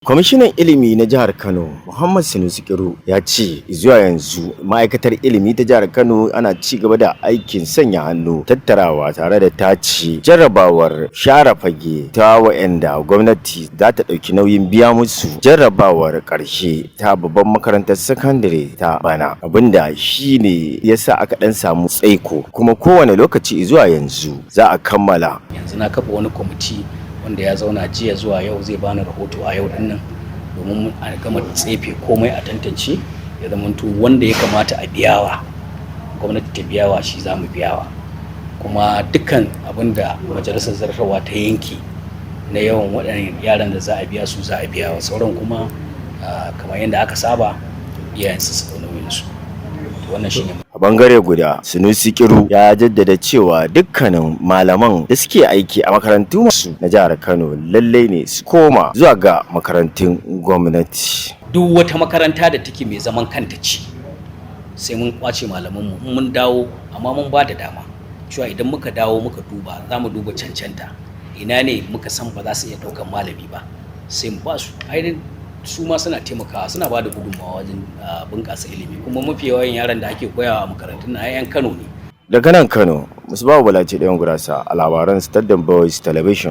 Kwamishinan Ilimi na Jihar Kano, Muhammad Sanusi Kiru, ya ce zuwa yanzu ma'aikatar ilimi ta jihar Kano ana ci gaba da aikin sanya hannu, tattarawa tare da tace jarrabawar share fage ta wa'anda gwamnati za ta ɗauki nauyin biya musu jarrabawar ƙarshe ta babban makarantar sakandare ta bana, abinda shi ne ya sa aka ɗan samu tsaiko, kuma kowane lokaci zuwa yanzu za a kammala. Yanzu na kafa wani kwamiti wanda ya zauna jiya zuwa yau, zai bani rahoto a yau dinnan, domin a gama tsefe komai, a tantance, ya zamanto wanda ya kamata a biyawa, gwamnati ta biyawa, shi za mu biyawa. Kuma dukkan abin da majalisar zartarwa ta yanke na yawan waɗannan yaran da za a biya, su za a biyawa. Sauran kuma, kamar yadda aka saba, iyayen su su nauyin su. Wannan shine. A bangare guda, Sunusi Kiru ya jaddada cewa dukkanin malaman da suke aiki a makarantu masu na jihar Kano lallai ne su koma zuwa ga makarantun gwamnati. Duk wata makaranta da take mai zaman kanta ce, sai mun kwace malamanmu in mun dawo. Amma mun ba da dama cewa idan muka dawo muka duba, za mu duba cancanta. Ina ne muka san ba za su iya ɗaukan malami ba, sai mu ba su. Su ma suna taimakawa, suna ba da gudunmawa wajen bunƙasa ilimi. Kuma mafi yawan yaran da ake koyawa a makarantun na 'yan Kano ne. Daga nan Kano, Musbahu Balace ɗayan gurasa a labaran Standard Boys Television.